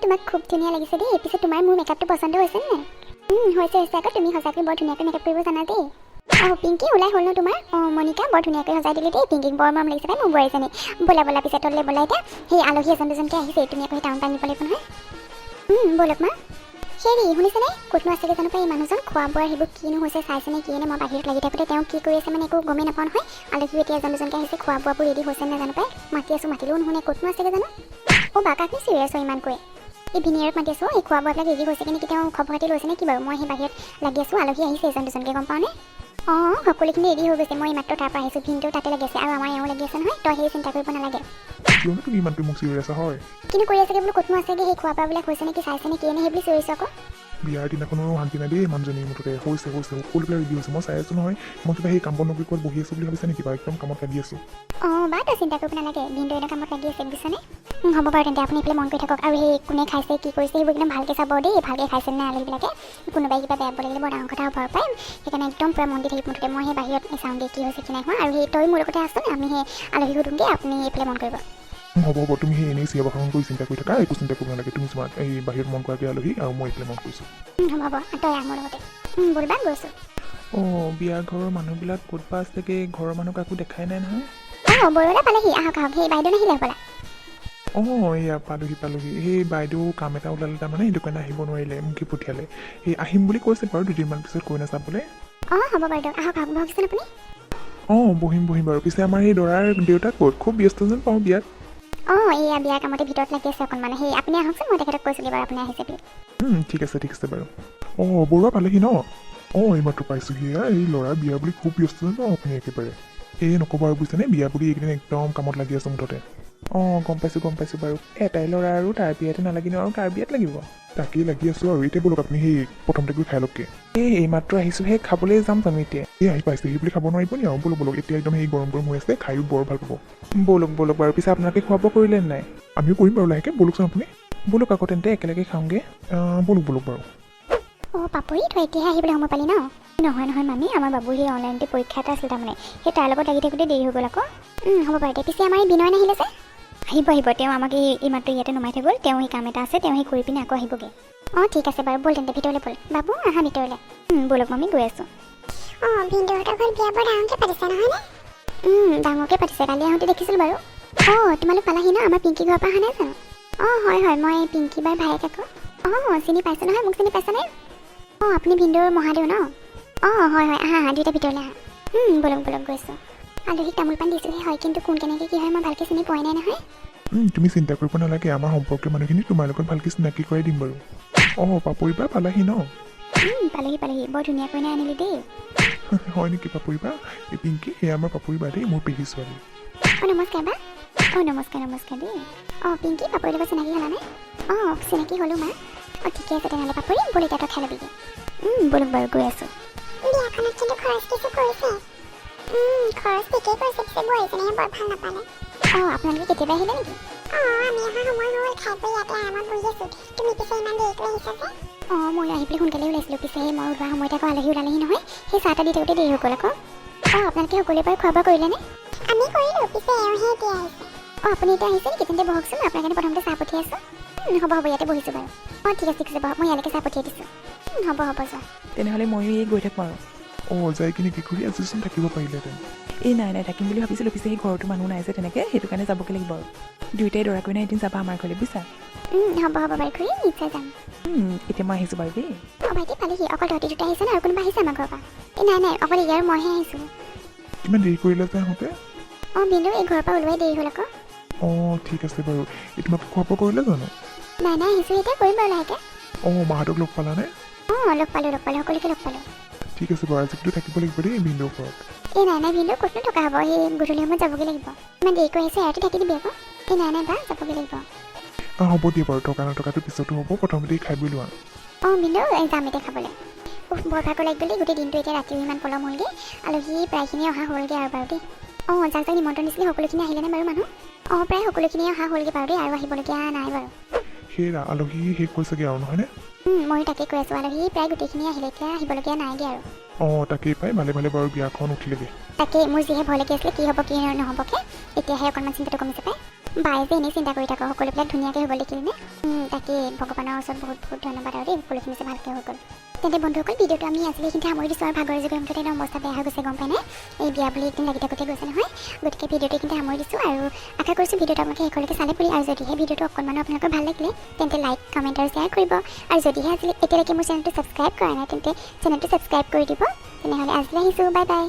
তোমাক খুব ধুনীয়া লাগিছে দেই। পিছে তোমাৰ মোৰ মেকআপটো পচন্দ হৈছে নে নাই? হৈছে হৈছে আকৌ। তুমি সঁচাকৈ বৰ ধুনীয়াকৈ মেকআপ কৰিব জানা দেই। অঁ পিংকি, ওলাই হ'ল ন তোমাৰ? অঁ মণিকা, বৰ ধুনীয়াকৈ সজাই দিলি দেই পিংকিক। বৰ মৰম লাগিছে পাই মোৰ বোৱাৰীজনী। ব'লা ব'লা, পিছে তললৈ ব'লা। এতিয়া সেই আলহী এজন দুজনকৈ আহিছে, তুমি আকৌ সেই তামোল পাণ নিব লাগিব নহয়। ব'লক মা। হেৰি, শুনিছেনে? ক'তনো আছেগৈ জানো পাই এই মানুহজন? খোৱা বোৱা সেইবোৰ কিনো হৈছে চাইছেনে কিয়ে নে? মই বাহিৰত লাগি থাকোঁতে তেওঁ কি কৰি আছে মানে একো গমেই নাপাওঁ নহয়। আলহীও এতিয়া এজন দুজনকৈ আহিছে, খোৱা বোৱাবোৰ ৰেডি হৈছে নে নাজানো পাই। মাতি আছোঁ, মাতিলেও নুশুনে। ক'তনো আছেগৈ জানো? অ' বা, কাকনো চিঞৰি আছ ইমানকৈ? এই ভিনিয়েৰক মাতি আছোঁ। এই খোৱা বোৱাবিলাক ৰেডি হৈছে নেকি, তেওঁ খবৰ খাতি লৈছে নে কি বাৰু? মই সেই বাহিৰত লাগি আছোঁ, আলহী আহিছে এজন দুজনকৈ, গম পাওঁনে? অঁ, সকলোখিনি ৰেডি হৈ গৈছে। মই এইমাত্ৰ তাৰ পৰা আহিছোঁ। ভিনটো তাতে লাগি আছে আৰু আমাৰ এওঁ লাগি আছে নহয়। তই সেই চিন্তা কৰিব নালাগে। কিয়নো তুমি ইমানকৈ মোক চিঞৰি আছা হয়? কিনো কৰি আছেগৈ বোলো, ক'তনো আছেগৈ? সেই খোৱা বোৱাবিলাক হৈছে নেকি, চাইছে নে কিয়ে নে, সেই বুলি চিঞৰিছোঁ আকৌ। বিয়াৰ দিনাখনো শান্তি নাই দেই মানুহজনী। মুঠতে হৈছে হৈছে, সকলোবিলাক ৰেডি হৈছে, মই চাই আছোঁ নহয়। মই কিবা সেই কাম বন নকৰি ক'ৰবাত বহি আছোঁ বুলি ভাবিছা নেকি বাৰু? একদম কামত লাগি আছোঁ। অঁ বা, তই চিন্তা কৰিব নালাগে। ভিনটো এনেও কামত লাগি আছে, বুজিছানে? হ'ব বাৰু তেন্তে, আপুনি এইফালে মন কৰি থাকক আৰু সেই কোনে খাইছে, কি কৰিছে, সেইবোৰ একদম ভালকৈ চাব দেই। ভালকৈ খাইছে নে আলহীবিলাকে? কোনোবাই কিবা বেয়া পাব লাগিলে বৰ ডাঙৰ কথা হ'ব পাই। সেইকাৰণে একদম পূৰা মন দি থাকিব। মুঠতে মই সেই বাহিৰত চাওঁগৈ কি হৈছে কি নাই হোৱা। আৰু সেই তই মোৰ লগতে আছোন, আমি সেই আলহী সুধোঁগৈ, আপুনি এইফালে মন কৰিব। হ'ব হ'ব, তুমি সেই এনেই চিঞৰ বাখৰ কৰি চিন্তা কৰি থাকা, একো চিন্তা কৰিব নালাগে। তুমি চোৱা, এই বাহিৰত মন কৰাগৈ আলহী আৰু মই এইফালে মন কৰিছোঁ। হ'ব হ'ব, তই আহ মোৰ লগতে। ব'ল বা, গৈছোঁ। অঁ, বিয়া ঘৰৰ মানুহবিলাক ক'ত বা আছেগৈ? ঘৰৰ মানুহ কাকো দেখাই নাই নহয়। অঁ, বৰলা পালেহি, আহক আহক। সেই বাইদেউ নাহিলে হ'বলা? অঁ, এয়া পালোহি পালোহি। সেই বাইদেউ কাম এটা ওলালে তাৰমানে, সেইটো কাৰণে আহিব নোৱাৰিলে, মোকে পঠিয়ালে। সেই আহিম বুলি কৈছে বাৰু দুদিনমান পিছত কইনা চাবলৈ। অঁ, হ'ব বাৰু দিয়ক। আহক আহক, বহকচোন আপুনি। অঁ, বহিম বহিম বাৰু। পিছে আমাৰ সেই দৰাৰ দেউতাক ক'ত? খুব ব্যস্ত যেন পাওঁ বিয়াত। অঁ, এইয়া বিয়াৰ কামতে ভিতৰত লাগি আছে অকণমান। সেই আপুনি আহকচোন, মই তেখেতক কৈছোঁগৈ বাৰু আপুনি আহিছে বুলি। ঠিক আছে ঠিক আছে বাৰু। অঁ, বৰুৱা পালেহি ন? অঁ, এইমাত্ৰ পাইছোঁহি। এয়া এই ল'ৰাৰ বিয়া বুলি খুব ব্যস্ত যেন পাওঁ আপুনি একেবাৰে। এই নক'ব আৰু বুজিছেনে, বিয়া বুলি এইকেইদিন একদম কামত লাগি আছোঁ মুঠতে। অঁ, গম পাইছোঁ গম পাইছোঁ বাৰু। এটাই ল'ৰা আৰু, তাৰ বিয়াতে নালাগিনো আৰু কাৰ বিয়াত লাগিব? তাকেই লাগি আছোঁ আৰু। এতিয়া ব'লক, আপুনি সেই প্ৰথমতে গৈ খাই লওকগৈ। এই এইমাত্ৰ আহিছোঁহে, খাবলৈ যাম জানো এতিয়া? এই আহি পাইছেহি বুলি খাব নোৱাৰিব নি আৰু? ব'লক ব'লক, এতিয়া একদম সেই গৰম গৰম হৈ আছে, খায়ো বৰ ভাল পাব। ব'লক ব'লক বাৰু। পিছে আপোনালোকে খোৱা বোৱা কৰিলে নাই? আমিও কৰিম বাৰু লাহেকৈ, ব'লকচোন আপুনি। ব'লক আকৌ তেন্তে, একেলগে খাওঁগৈ। ব'লক ব'লক বাৰু। অঁ পাপৰি, তই এতিয়াহে আহিবলৈ সময় পালি ন? নহয় নহয় মামী, আমাৰ বাবুৰ সেই অনলাইনতে পৰীক্ষা এটা আছিল তাৰমানে, সেই তাৰ লগত লাগি থাকোঁতে দেৰি হৈ গ'ল আকৌ। হ'ব বাৰু দে। পিছে আমাৰ এই বিনয় নাহিলে যে? আহিব আহিব, তেওঁ আমাক এই এইমাত্ৰ ইয়াতে নমাই থৈ গ'ল। তেওঁ সেই কাম এটা আছে, তেওঁ সেই কৰি পিনে আকৌ আহিবগৈ। অঁ, ঠিক আছে বাৰু, ব'ল তেন্তে ভিতৰলৈ ব'ল। বাবু, আহা ভিতৰলৈ। ব'লক মামী, গৈ আছোঁ। অঁ, ভিনদেউহঁতৰ ঘৰত বিয়া বৰ ডাঙৰকৈ পাতিছে নহয়নে? ডাঙৰকৈ পাতিছে, কালি আহোঁতে দেখিছিলোঁ বাৰু। অঁ, তোমালোক পালাহি ন? আমাৰ পিংকি ঘৰৰ পৰা অহা নাই জানো? অঁ হয় হয়, মই পিংকি বাৰ ভায়েক আকৌ। অঁ, চিনি পাইছোঁ নহয় মোক? চিনি পাইছানে? অঁ, আপুনি ভিনদেউৰ মহাদেউ ন? অঁ হয় হয়, আহা আহা, দুইটা ভিতৰলৈ আহা। ব'লক ব'লক, গৈছোঁ। আলহীক তামোল পাণ দিছোঁহে হয়, কিন্তু কোন কেনেকৈ কি হয় মই ভালকৈ চিনি পোৱাই নাই নহয়। তুমি চিন্তা কৰিব নালাগে, আমাৰ সম্পৰ্কীয় মানুহখিনি তোমাৰ লগত ভালকৈ চিনাকি কৰাই দিম বাৰু। অঁ, পাপৰি বা পালাহি ন? পালেহি পালেহি, বৰ ধুনীয়া কইনা আনিলি দেই। হয় নেকি পাপৰি বা? এই পিংকি, এয়া আমাৰ পাপৰি বা দেই, মোৰ পেহী ছোৱালী। অঁ, নমস্কাৰ বা। অঁ, নমস্কাৰ নমস্কাৰ দেই। অঁ পিংকি, পাপৰিৰ লগত চিনাকি হ'লানে? অঁ, চিনাকি হ'লোঁ মা। অঁ, ঠিকে আছে তেনেহ'লে। পাপৰি, ব'ল, এতিয়া তই খাই ল'বিগৈ। ব'লক বাৰু, গৈ আছোঁ। বিয়াখনত কিন্তু খৰচ কিছু কৰিছে। খৰচ ঠিকেই কৰিছে, পিছে বোৱাৰীজনীয়ে বৰ ভাল নাপালে। অঁ, আপোনালোকে কেতিয়াবা আহিলে নেকি? অঁ, আমি অহা সময় হ'ল, খাই বৈ ইয়াতে আৰামত বহি আছোঁ। তুমি পিছে ইমান দেৰিকৈ আহিছা যে? অঁ, মই আহি পেলাই সোনকালে ওলাইছিলোঁ। পিছে সেই মই ওলোৱা সময়তে আকৌ আলহী ওলালেহি নহয়, সেই চাহ তাহ দি থাকোঁতে দেৰি হৈ গ'ল আকৌ। অঁ, আপোনালোকে সকলোৱে বাৰু খোৱা বোৱা কৰিলেনে? আমি কৰিলোঁ, পিছে এওঁহে এতিয়া আহিছে। অঁ, আপুনি এতিয়া আহিছে নেকি? তেন্তে বহকচোন, আপোনাৰ কাৰণে প্ৰথমতে চাহ পঠিয়াই আছোঁ। হ'ব হ'ব, ইয়াতে বহিছোঁ বাৰু। অঁ, ঠিক আছে ঠিক আছে, বহক, মই ইয়ালৈকে চাহ পঠিয়াই দিছোঁ। হ'ব হ'ব, যোৱা। তেনেহ'লে ময়ো এই গৈ থাকোঁ আৰু। অঁ, যাই কিনে কি কৰি আজিচোন থাকিব পাৰিলেহেঁতেন। এই নাই নাই, থাকিম বুলি ভাবিছিলোঁ, পিছে সেই ঘৰতো মানুহ নাই যে তেনেকৈ, সেইটো কাৰণে যাবগৈ লাগিব আৰু। দুয়োটাই দৰা কইনা এদিন যাবা আমাৰ ঘৰলৈ, বুজিছা? হ'ব হ'ব বাৰু খুৰী, নিশ্চয় যাম। এতিয়া মই আহিছোঁ বাৰু দেই। অঁ ভাইটি, পালেহি। অকল তহঁতি দুটা আহিছে নে আৰু কোনোবা আহিছে আমাৰ ঘৰৰ পৰা? এই নাই নাই, অকল ইয়াৰ মইহে আহিছোঁ। ইমান দেৰি কৰিলে যে আহোঁতে? অঁ বিন্দু, এই ঘৰৰ পৰা ওলোৱাই দেৰি হ'ল আকৌ। অঁ, ঠিক আছে বাৰু। এই তোমাক খোৱা বোৱা কৰিলে জানো? নাই নাই, আহিছোঁ এতিয়া, কৰিম বাৰু লাহেকৈ। অঁ, মাহঁতক লগ পালানে? অঁ, লগ পালোঁ লগ পালোঁ, সকলোকে লগ পালোঁ। ঠিক আছে বাৰু, আজি কিন্তু থাকিব লাগিব দেই ভিনদেউৰ ঘৰত। এই নাই নাই ভিনদেউ, ক'তনো থকা হ'ব? সেই গধূলি সময়ত যাবগৈ লাগিব। ইমান দেৰিকৈ আহিছে, এৰাতি থাকি দিবি আকৌ। এই নাই নাই বা, যাবগৈ লাগিব। অঁ, হ'ব দিয়া বাৰু, থকা নথকাটো পিছতো হ'ব, প্ৰথমতে খাই বৈ লোৱা। অঁ ভিনদেউ, এই যাম এতিয়া খাবলৈ। উফ, বৰ ভাগৰ লাগি গ'ল দেই গোটেই দিনটো। এতিয়া ৰাতিও ইমান পলম হ'লগৈ, আলহী প্ৰায়খিনি অহা হ'লগৈ আৰু বাৰু দেই। অঁ, যাক যাক নিমন্ত্ৰণ দিছিলে সকলোখিনি আহিলেনে বাৰু মানুহ? অঁ, প্ৰায় সকলোখিনিয়ে অহা হ'লগৈ বাৰু দেই, আৰু আহিবলগীয়া নাই বাৰু। সেই আলহী শেষ হৈছেগৈ আৰু, নহয়নে? ময়ো তাকে কৈ আছোঁ, আলহী প্ৰায় গোটেইখিনি আহিলে, এতিয়া আহিবলগীয়া নাইগৈ আৰু। অঁ, তাকেই পাই, ভালে ভালে বাৰু বিয়াখন উঠিলেগৈ। তাকেই, মোৰ যিহে ভয় লাগি আছিলে কি হ'ব কি নহ'বকৈ, এতিয়াহে অকণমান চিন্তাটো কমিছে পাই। বায়ে যে এনেই চিন্তা কৰি থাক, সকলোবিলাক ধুনীয়াকৈ হৈ গ'ল, দেখিলিনে? তাকেই, ভগৱানৰ ওচৰত বহুত বহুত ধন্যবাদ আৰু দেই, সকলোখিনি যে ভালকৈ হৈ গ'ল। তেন্তে বন্ধুসকল, ভিডিঅ'টো আমি আজিলৈ এইখিনিতে সামৰি দিছোঁ আৰু ভাগৰে যোগৰে মুঠতে একদম অৱস্থা বেয়া হৈ গৈছে, গম পায়নে? এই বিয়া বুলি একদিন লাগি থাকোঁতে গৈছে নহয়। গতিকে ভিডিঅ'টো এইখিনিতে সামৰি দিছোঁ আৰু আশা কৰিছোঁ ভিডিঅ'টো আপোনালোকে শেষলৈকে চালে বুলি। আৰু যদিহে ভিডিঅ'টো অকণমানো আপোনালোকৰ ভাল লাগিলে, তেন্তে লাইক, কমেণ্ট আৰু শ্বেয়াৰ কৰিব। আৰু যদিহে আজিলৈ এতিয়ালৈকে মোৰ চেনেলটো ছাবস্ক্ৰাইব কৰা নাই, তেন্তে চেনেলটো ছাবস্ক্ৰাইব কৰি দিব। তেনেহ'লে আজিলৈ আহিছোঁ, বাই বাই।